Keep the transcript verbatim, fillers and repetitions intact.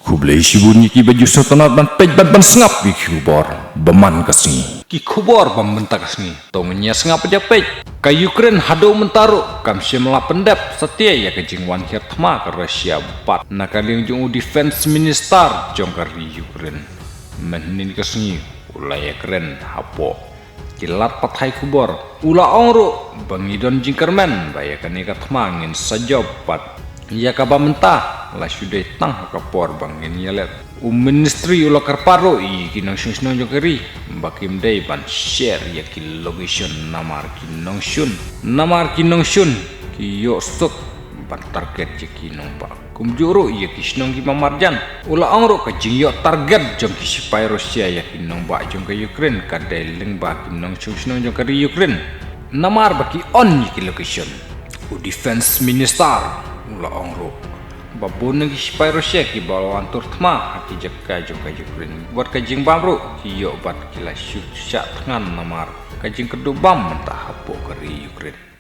Khublei shibun ïa kiba ju sngewtynnat ban peit bad ban sngap ïa ki khubor ba man ka sngi. Ki khubor ba mynta ka sngi. To ngin ïa sngap ïa peit. Ka Ukraine haduh mynta ruh kam shym la pyndep satia ïa ka jingwan hiar thma ka Russia bad na ka liang jong u defense minister jong ka ri Ukraine mynhynnin ka sngi u la ïakren hapoh ki lad pathai khubor. U la ong ruh ba ngi don jingkyrmen ba ïa kane ka thma ngin sa jop bad ïa kaba mynta la shu dei tang ha ka por ba ngin ïaleh. U ministry u la kyrpad ruh ïa ki nongshong shnong jong ka ri ba kim dei ban share ïa ki location namar ki nongshun namar ki nongshun ki ïoh suk ban target ïa ki nongbah. Kumjuh ruh ïa ki shnong kiba marjan. U la ong ruh ka jingïoh target jong ki sipai Russia ïa ki nongbah jong ka Ukraine ka dei lyngba ki nongshong shnong jong ka ri Ukraine. Namar ba ki on ïa ki location. U defense minister u la ong ruh ba bun na ki sipai Russia kiba la wan tur thma ha ki jaka jong ka Ukraine. Wat ka jingbam ruh ki ïoh bad ki la shu shah thngan namar ka jingkyrduh bam mynta hapoh ka ri Ukraine.